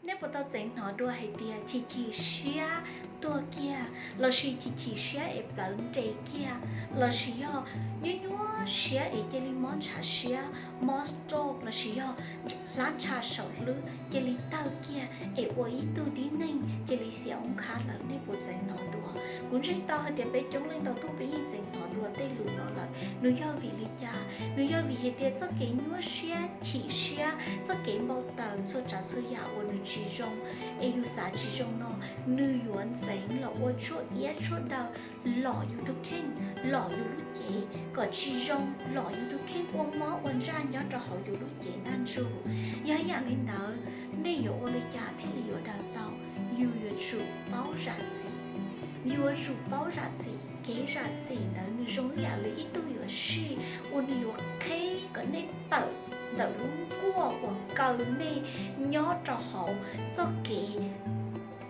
Nej puas tau txeev hnov dua hais tias chim chim siab tuag kiag, lossis chim chim siab es plawv nres kiag, lossis yog nyuaj nyuaj siab es cia li mob ntshav siab, mob stroke, lossis yog hlab ntsha saum hlwb cia li tawg kiag es ua ib tug tib neeg cia li xiam oob khab lawm? Nej puas txeev hnov dua? Kuv ntseeg tau hais tias peb coob leej ntau tug peb yeej txeev hnov dua tej lus no lawm. Nws yog vim li cas? Nws yog vim hais tias txoj kev nyuaj siab, chim siab, txoj kev npau taws, txhua tsav txhua yam uas nws tsis zoo, es yus xav tsis zoo no, nws yuav ntxeev los ua tshuaj iab tshuaj daw, lom yus tus kheej, lom yus lub cev kom tsis zoo, lom yus tus kheej ua mob ua ntsaj nyob rau hauv yus lub cev ntaj ntsug. Yog yam li ntawd, nej yuav ua li cas thiaj li yuav daws tau? Yus yuav tsum paub zam txim. Yus yuav tsum paub zam txim. Kev zam txim ntawd nws zoo ib yam li ib tug yuam sij uas nws yuav qheb kom nej tawm ntawm lub nkuaj uas kaw nej nyob rau hauv txoj kev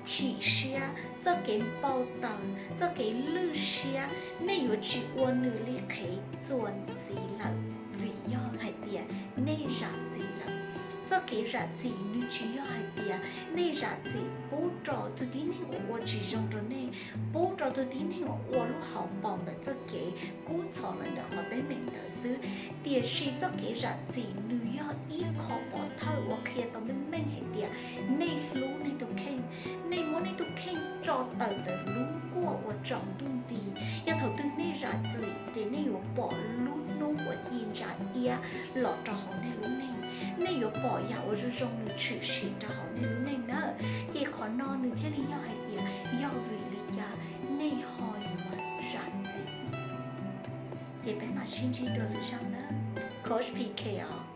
chim siab, txoj kev npau taws, txoj kev lwj siab. Nej yuav tsis ua nws li qhev txuas ntxiv lawm, vim yog hais tias nej zam txim lawm. Txoj kev zam txim nws tsis yog hais tias nej zam txim pub rau tus tib neeg uas ua tsis zoo rau nej, pub rau tus tib neeg uas ua lub hauv paus ntawm txoj kev kub ntxhov lawm ntawm qhov teeb meem ntawd xwb. Tiam sis txoj kev zam txim nws yog ib qho pov thawj uas qhia tau meej meej hais tias nej hlub nej tus kheej, nej muab nej tus kheej tso tawm ntawm lub nkuaj uas tsaus ntuj nti. Yog thaum twg nej zam txim ces nej yuav pom lub hnub uas ci ntsa iab los rau hauv nej lub neej. Nej yuav pom yam uas zoo zoo nws tshwm sim rau hauv nej lub neej na. Ces qhov no nws thiaj li yog hais tias yog vim li cas nej ho yuav zam txim. Ces peb mam sib ntsib dua lwm zaug na. Coach P K os.